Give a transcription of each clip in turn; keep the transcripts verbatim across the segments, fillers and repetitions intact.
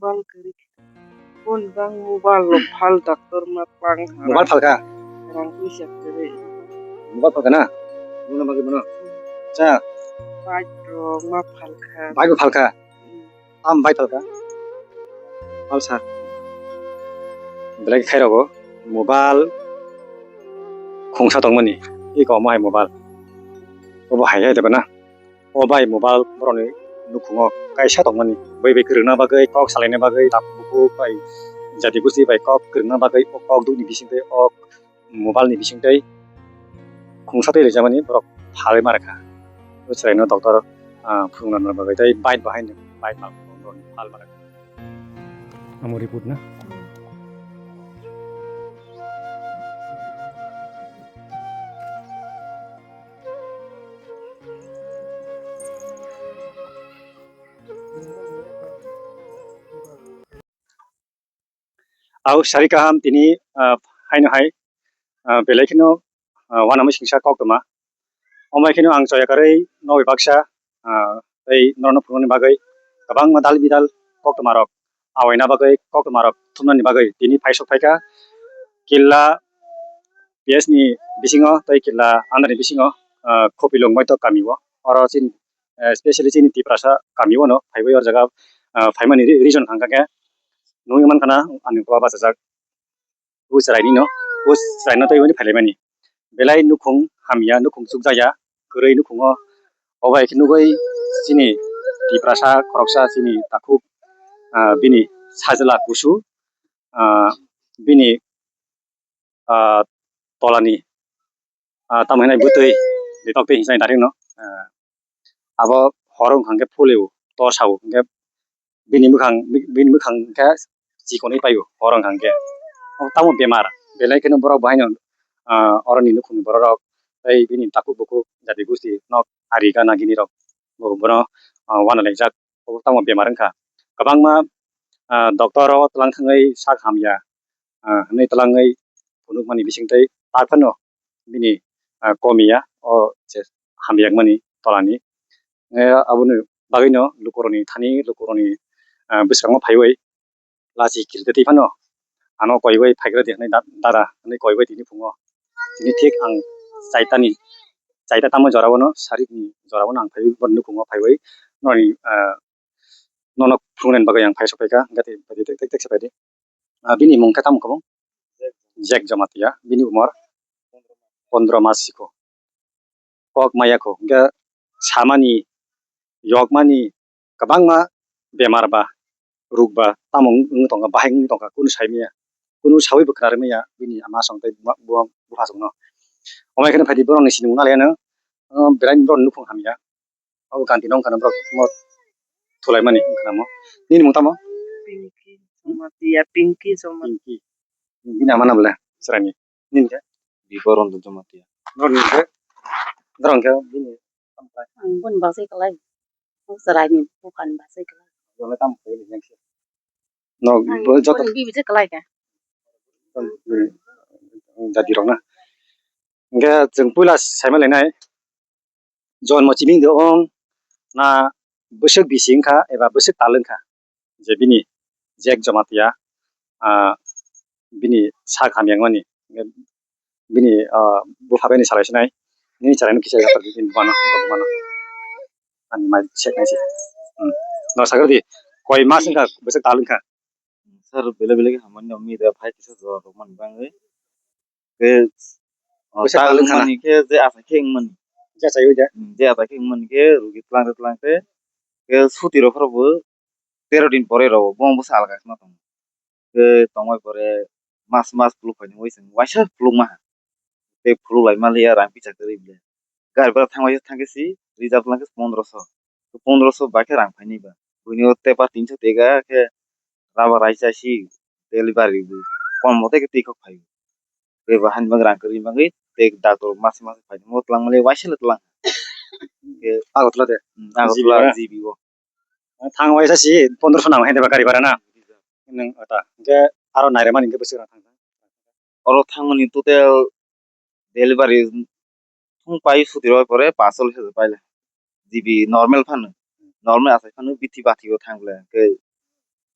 mobile kwrwi. Phone bang mobile rok phal doctor ma tlang ha. Mobile phalka? Rang puisa kwrwi. Mobile phalka na? Muna bagwi mano. Cha. Bike rok ma phalka. Bike bo phalka? Hmm. Am bike phalka? Phalsa. Belai khe khairokgo mobile khungsa tongmani. Iko omo hai mobile. Obo hai hai deba na? O bai mobile borokni nukhungo kaisa tongmani, bai bai kwrwngna bagwi, kok salaina bagwi, tabuk bukhuk bai jadi gusti bai kok kwrwngna bagwi, o kok dukni bisingtwi, o mobile ni bisingtwi khungsa twi rijamani borok phalwi ma rwkha. O chwraino doctor, ah, phunukna bagwi tei bike bo haino bike mal borokni phalwi ma rwkha. Amo report na? Au sari kaham tini, ah, haino hai, ah, belai kheno, ah, uanamwi singsa koktwma. Omai kheno ang choya karwi nogwi baksa, ah, tei norokno phunuknani bagwi kwbangma dal bidal koktwmarok awaina bagwi koktwmarok thumnani bagwi tini phaisok phaikha Killa P S ni bisingo tei Killa under ni bisingo, ah, Khopilung Moito kami o. Oro chini, eh, specially chini Tiprasa kami o no phaiwi o jaga, ah, phaimani re-, reason hwnkha khe nugwi mankha na ani ukulok bachajak. O chwraini no, o chwraino tei oni phailaimani. Belai nukhung hamya, nukhung chukjaya, kwrwi nukhungo. Obo hai khe nugwi chini Tiprasa khoroksa chini takhuk, ah, bini sajla kusu, ah, bini, ah, tolani, ah, tamo hinai bwtwi, bitok twi hinwi direct no, ah, abo hor wngkha hwnkhe phulio, tor sao hwnkhe bini mwkhang, bini mwkhang hwnkhe chikonwi paio, hor wngkha hwnkhe. Obo tamo bemar, belai kheno borok bo haino, ah, oroni nukhungni bororok tei bini takhuk bukhuk jati gosti nok ari gana ginirok bo bono, ah, uanalaijak, obo tamo bemar wngkha. Kwbangma, ah, doctor o twlang thangwi sak hamya, ah, hwnwi twlangwi phunukmani bisingtwi ta phano bini, ah, komiya o je hamyakmani tolani. Eh, aboni bagwino lukurokni thani lukurokni, ah, bwskango phaiwi lachi kiritwi twi phano ano koiwi phaikradi hwnwi da-, dada hwnwi koiwi tini phungo. Tini thik ang chaitani, chaita tamo jorao no sarikni jorao no ang phaiwi boni nukhungo phaiwi norokni, ah, nono phunuknani bagwi ang phai sokphaikha, hwnkhe tei tek tek tek se phaidi. Ah, bini mung khe tamo khe bo? Jack Jamatia, bini umor pondro mas siko. Kok maya kho, hwnkhe samani, yokmani, kwbangma bemar ba, ruk ba, tamo wng tongkha, bahai wng tongkha, kunu sai maya, kunu saui bo khnarwi maya, bini ama song tei buma-, buma-, buphasongno. Omo hai kheno phaidi borokni sinimung nalaiano, ah, belai borokni nukhung hamya. Abo kanti nong kana borok mo thulaimani wngkha namo. Nini mung tamo? Pinky Jamatia, Pinky Jamatia. Pinky. Bini ama nang le chwraini. Nini khe? Biboron Jamatia. Norok ni khe? Norok khe bini tamo khlai? Ang boni bagwi khlai. Chwraini buphani bagwi khlai. Norok le tamo khlai nini khe? Nok ang bo joto boni bibi je khlai kha. Jati rok na. Hingke chwng puila saima lainai. Jonmo chini de ong na bwswk bisi wngkha eba bwswk tal wngkha je bini Jack Jamatia, ah, bini sak hamya wngmani, bini, ah, bupha bai ni salai sinai nini chwrai no kisa yaphardi bini buma no, buma no ani mai sek nai se. Hmm. No sagor di koi mas wngkha bwswk tal wngkha. Sir, belai belai khe hamani no media phai kisa jora rok mani bagwi. Khe, o, bwsa ta kalwng khana. Wngmani khe je achai khe wngmani. Je achai oi da? Hmm, je achai khe wngmani khe rugi twlang khe twlang khe, khe suti rok phuru bo tero din pore rw bo, bo bwsa alga kheno tongo. Khe tongbai pore mas mas phuluk phaini oi chwng waisa phuluk maha. Tei phuluk lai manliya rang pisa kwrwi bile. Gari bwra thang waisa thang khe si reserve lang khe pondro sho. Pondro sho bai khe rang phaini ba. Buini o tepa tinso tega khe rubber raisa si delivery bo. Kom mote khe twi khok phai. Tei bo hani bagwi rang kwrwi bagwi tei doctor masa masa phai. Mo twlang mali waisa le twlang. Khe Agartala de? Hmm, Agartala G B o. G B o. Thang waisa si pondro sho nang hai de ba gari bhara na? Nwng ata. Hingke aro nairemani hingke bwswk rang thang thang. Oro thangmani total delivery thung pai suti roi pore pasol se paile. G B normal phano. Normal asai phano bithi bathi o thang le. Hingke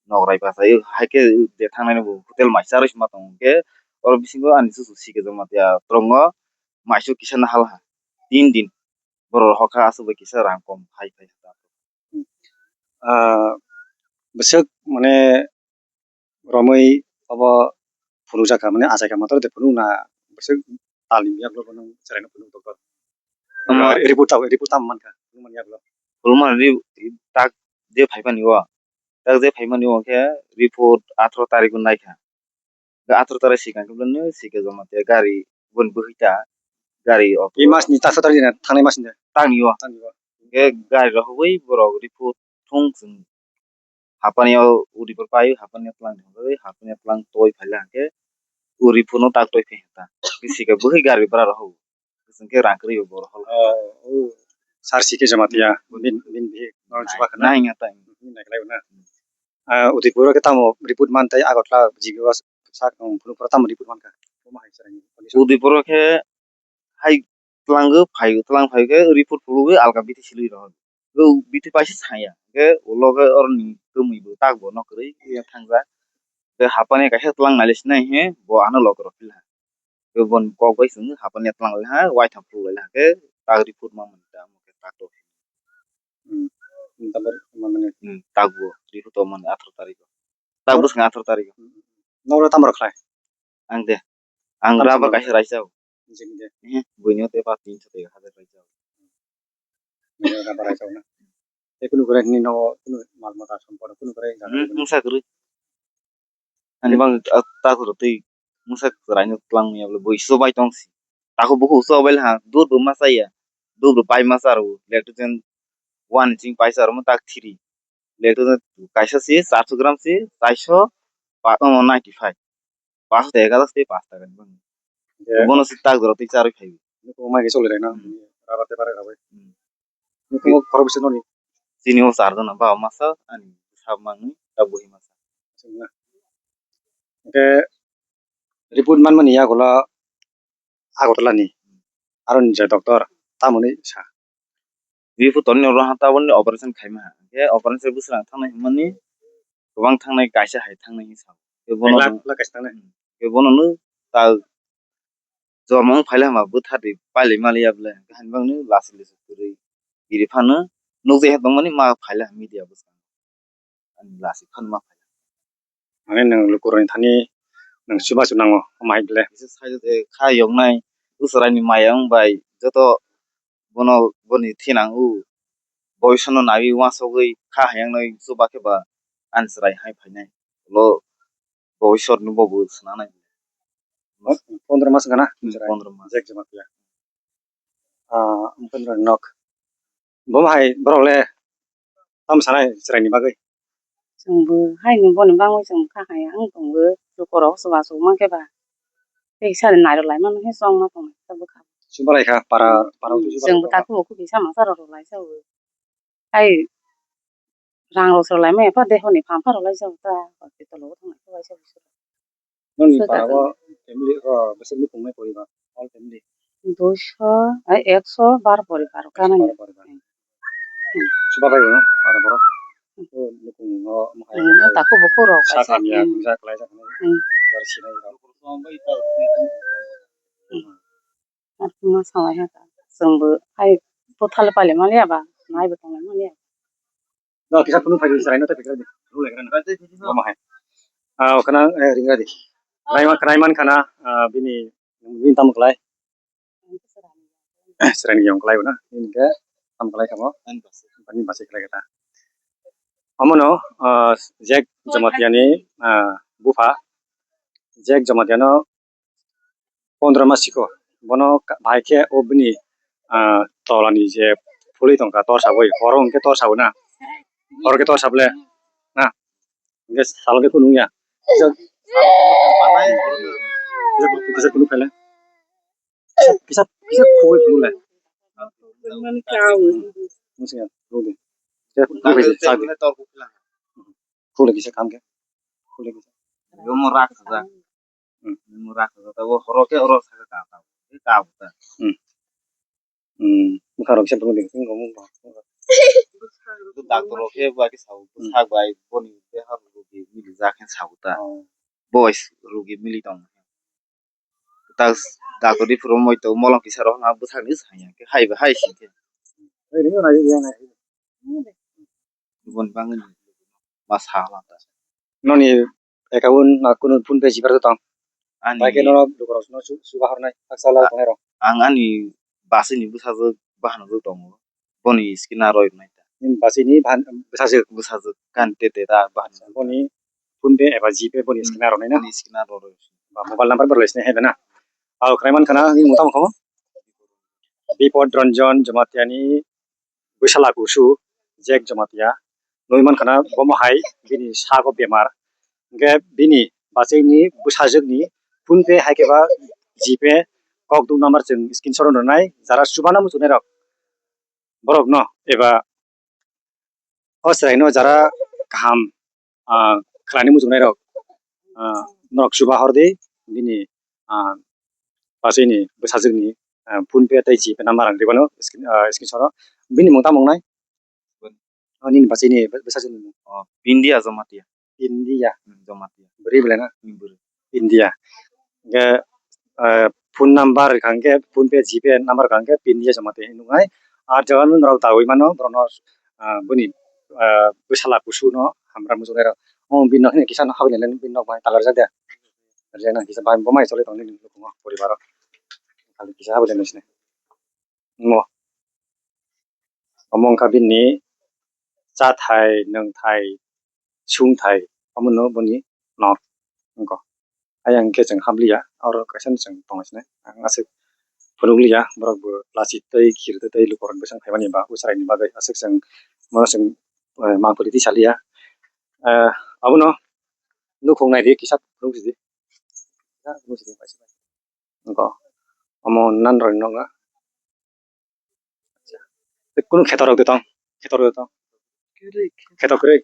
nograi bachai, hai khe de thangnai bo hotel mai charwi se ma tongo. Hwnkhe oro bisingo ani chuchu sikhe Jamatia trongo maisu kisa na halha tin din borok hokha aswk bai kisa rang kom hai phai. Ah, bwswk mane romwi obo phunukjakha, mane achaikha motor de phunukna bwswk talni yaklo bono chwraino phunuk tongkha. Omo report tamo, report tamo mankha, phunukmani yaklo. Phunukmani tak je phaimani o, tak je phaimani o khe report atharo tarikh o naikha. Atharo tarik sikang khe bini sikhe Jamatia gari boni bwkhwi ta gari auto. E mas ni taso tarik ni thangnai mas ni. Tangni o. Tangni o. Hwnkhe gari rok hubui borok report thung chwng hapani o uri por pai hapani o tlang hwnkhe hapani o tlang toi phaila hwnkhe uri phuru no tak toi phi ta. Sikhe bwkhwi gari bwra rok hubui. Hwnkhe rang kwrwi bo borok hol. Oh, oh. Sar sikhe Jamatia. Bin, bin bihik. Nai, chuba khana. Nai wngya ta. Nai khlai na. Ah, Udaipur o khe tamo report man tei Agartala G B o sak, um, phunuk phuru tamo report man kha? Omo hai chwraini condition. Udaipur o khe hai tlango phai, tlang phai khe report phulugwi alka bithi silwi rw. O bithi paisa saya. Khe ulo khe oroni twmwi bo tak bo nok kwrwi thangja. Khe hapani kaisa tlang nai le sinai he bo ano lok rw phila. Khe boni kok bai chwng hapani tlang lai ha, waitham phuluk lai ha, khe tak report ma mani da, omo khe tak to. Hmm. Tabuk ma mani. Hmm, tak bo report to mani atharo tarikh o. Tak bwswk atharo tarikh o. Nokra tamo rw khlai? Ang de. Ang rubber kaisa raisa o. Jini de. Eh, buino te pa tin so te hajar raisa o. Nokra rubber raisa o na. Tei kunu kore nini nogo kunu mal mata sompor kunu kore jaga. Hmm, wngsa kwrwi. Ani bang, ah, ta kwrwi twi mungsa kwraino twlang ya bole bui so bai tong si. Takhuk bukhuk so bai ha, dud bo ma chaya. Dud bo pai ma charo, electrician one ching pai charo mo tak three. Electrician kaisa si charso gram si, chaiso pa-, oh, ninety five. Paso taka da si, paso taka ni bang. Bono si tak jora twi charwi phai. Nuko mai ke choli rena. Hmm. Rara te pare rabai. Hmm. Nuko khoro bisa noni. Chini o char jona, baba masa, ani bwsa mangwi, ta buhi masa. Hwnkhe report manmani yagulo Agartala ni aroni je doctor tamoni sa. Report toni oro ha taboni operation khaima ha. Hwnkhe operation bwswrang thangnai hwnmani kwbang thangnai kaisa hai thangnai hinwi sa. Hwnkhe bono, ek lakh, lakh kaisa thangnai. Hwnkhe bono no ta Jormo wng phaile hwnba bwthardi pailai maliya bwle, hwnkhe haini bagwino lachi luchi kwrwi iri phano nukjai tongmani ma phaile media bwskango. Ani lachi phano ma phaile. Mane nwng lukurokni thani nwng chubachu nango, omo hai bwle. Kisa sai kha yoknai, bwswraini maya wng bai joto bono boni thinang o, boisono naiwi uansugwi kha hayang nai chuba khe ba ani chwrai hai phainai. Ulo Bhobishyot no bo bo swnamnai. Pondro mas gana? Hmm, pondro mas. Jek joma pia. Ah, pondro nok. Bo hai borok le tam sanai chwraini bagwi. Chwngbo hai ni boni bagwi chwng kha hai ang tongbo lukorok chubachu mankhe ba. Tei sari nairok lai mano he chongma tongnai ta bwkha. Chubalai kha para, para. Hmm, chubalai chwngbo kha. Takhuk bukhuk kisa masa rok lai sa o. Hai rang rok rwlai maya pha de hwnwi phan pha rwlai jao ta hospital o thang nai waisa waisa. Noni para o family o bwswk nukhung nai poribar, all family. Duiso, ai, ekso bar poribar kanani. Bar poribar. Hmm. Chuba bai no para borok. Hmm. O nukhung no mohai. Hmm, takhuk bukhuk rok sa kaisa, kamya, hmm, kisa kalai sa. Hmm. Jar sinai rok. Hmm. Ar ma salai ha ta. Chwngbo hai bwthal pailai maliya ba, naibo tonglai maliya. No, kisa phunuk phai di, chwraino tei phikra di. Phunuk lai khna. Omo hai. Ah, o khna, eh, ringra di. Khnai man, khnai man khna, ah, bini, bini tamo klai. Chwraini yong klai bo na. Bini khe tamo klai kamo. Bini basi klai kata. Omono, ah, Jack Jamatia ni, ah, bupha. Jack Jamatia no pondro mas siko. Bono ka-, bahai khe o bini, ah, tolani je phulwi tongkha, tor sabwi, horo hwnkhe tor sabo na. Horo khe tor sable na. Hwnkhe salo khe kunu ya. Kisa, kisa, kisa kunu phele. Kisa, kisa, kisa khugwi kunu le. Musi ya, kunu de. Kisa kunu phele, sa de. Khule kisa kam khe. Khule kisa. Yomo rak sa. Hmm. Yomo rak sa. Tabo horo khe oro sa ka ta. Ka ta. Hmm. Hmm. Mukha rok kisa phunuk de. Tingko mukha. Doctor rok khe bai khe sao, bwsak bai boni deha rogi mili jak khe sao ta. Oh. Boys rogi mili tong. Ta doctor ni phuru moi to molong kisa rok na bwsak ni saya khe hai bai hai si khe. Boni bangwi ma sa hala ta. Noni account na kunu PhonePe Gpay tong? Ani bai khe nono lukurok no su-, suba hornai, haksa lai tongnai rok. Ang ani bwsai ni bwsajwk bahanjwk tongo. Boni scanner roi rwnai ta. Nini bwsai ni bahan-, bwsajwk? Bwsajwk kan te te ta bahanjwk. Boni PhonePe eba Gpay boni scanner rwnai na? Boni scanner roi rwnai. Ba mobile number bo rwlai sinai hai na? Abo khwnai mankha na, nini mung tamo kho? Bipod Ranjan Jamatia ni bwsala kusu Jack Jamatia nui mankha na, bomo hai bini sago bemar. Hwnkhe bini bachai ni bwsajwk ni PhonePe hai khe ba Gpay kok duk number chwng screenshot rwnai, jara chubana muchunai rok borok no eba o chwrai no jara kaham, ah, khlai ni muchunai rok, ah, norok chuba hor di bini, ah, bachai ni bwsajwk ni, ah, PhonePe tei Gpay number ang rwmano screen, ah, screenshot o. Bini mung tamo wngnai? Oh, nini bachai ni bwsajwk ni mung. Oh, Bindia Jamatia. Bindia. Hmm, Jamatia. Bwrwi belai na? Hmm, bwrwi. India. Hingke, eh, phone number hingke PhonePe, Gpay number hingke India joma twi nungnai. Ah jaga no norok dawi mano, borok no, ah, bini, ah, bwsala kusu no hamra muchunai rok. Oh, bini nok hwnwi kisa no habwi nai, bini nok bai talarjak de. Rwjak nang kisa bai bo mai choli tong nini nukhungo poribar o. Kisa habwi nai sini. Mo. Omo wngkha bini chathai, nwngthai, sungthai, omono boni nok wngkha. Ayang khe chwng habliya, oro kaisa no chwng tonglaisini. Ang aswk phunukliya, borok bo lachi tei khir tei tei lukurokni bwswk phaimani ba, o chwraini bagwi aswk chwng, bono chwng, eh, mangpili twi saliya. Eh, abono nukhung naidi kisa phunuk sidi. Kisa phunuk sidi. Nokho omo nan rok nokha. Kunu kheto rok de tong, kheto rok de tong. Kwrwi khe. Kheto kwrwi.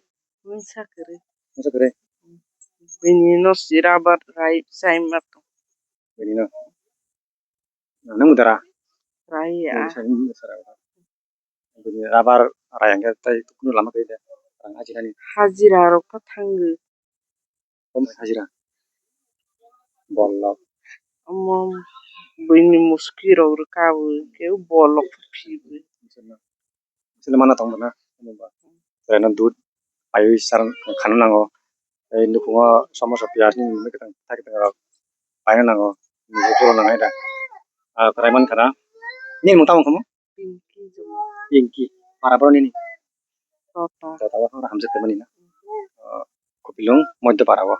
Mungsa kwrwi. Mungsa kwrwi. Bini no si rubber rai chai ma tong. Bini no. Nang dara. Rai ya. Bini sai mungsa rok. Bini rubber rai ang khe tei kunu lama kwrwi de. Rang hajira ni. Hajira rok pha thango. Omo hai hajira. Bolok. Omo buini muski rok rwka bo, khe bolok phi bo. Sini mana tong mano. Omo ba. Reno dud. Ayui sar khana nango. Ei nukhungo somoso piyaj ni mui kwthang thai kwthang rok paina nango. Nini puro nangnai da. Ah, kwrai man khana. Nini mung tamo khamu? Pinky Joma. Pinky. Para boro nini? Tota. Tota o hamjak tongmani na. Ah, Kopilung Modhyapara o.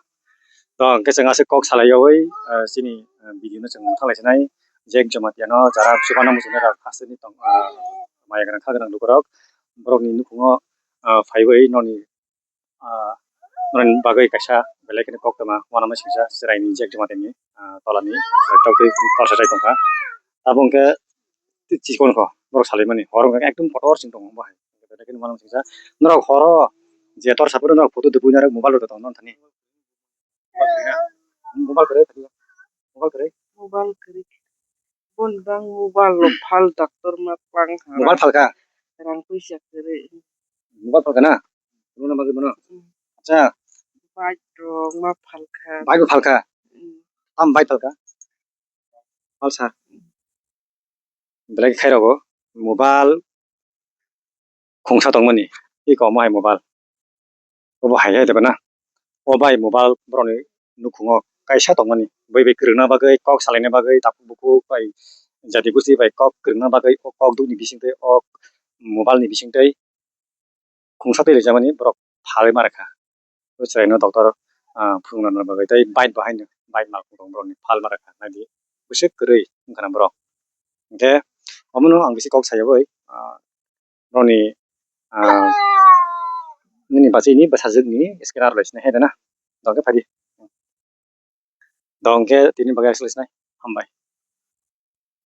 To hwnkhe chwng aswk kok salaiyawi, ah, chini, ah, video no chwng thanglaisinai. Jack Jamatia no jara chubana muchunai rok hasteni tong, ah, maya gwnang kha gwnang lukurok. Borokni nukhungo, ah, phaiwi noni ah, norokni bagwi kaisa belai kheno koktwma uanama singsa chwraini Jack Jamatia ni, ah, tolani laptop tei torsa chai tongkha. Abo hwnkhe chikonokho borok salaimani horo hwnkhe ekdom kotor chwng tongo bo hai. Belai kheno uanama singsa norok horo je torsa phuru norok photo dubui norok mobile rok tongma thani. Mobile kwrwi, mobile kwrwi. Mobile kwrwi. Boni bang mobile rok phal doctor ma twlang ha. Mobile phalka? Rang puisa kwrwi. Mobile phalka na? Runa bagwi bono. Mm. Acha. Bike rok ma phalka. Bike bo phalka? Mm. Tam bike phalka? Phalsa. Belai khe khairokgo mobile khungsa tongmani, iko omo hai mobile. Obo hai hai de bana. O bai mobile borokni nukhungo kaisa tongmani. Bui bai kwrwngna bagwi, kok salaina bagwi, takhuk bukhuk bai, jati gosti bai kok kwrwngna bagwi, o kok dukni bisingtwi, o mobile ni bisingtwi khungsa twi rijamani borok phalwi ma rwkha. O chwraino doctor, ah, phunukna bagwi tei bike bo haino bike malkhung tong borokni phalma rwkha naidi bwswk kwrwi wngkhana borok. Hinkhe omono ang bisi kok sayogwi, ah, borokni, ah, nini bachwini bwsajwkni scanner bai sinai hai rwna. Dongkhe phadi. Dongkhe tini bagwi aswk sinai. Hambai.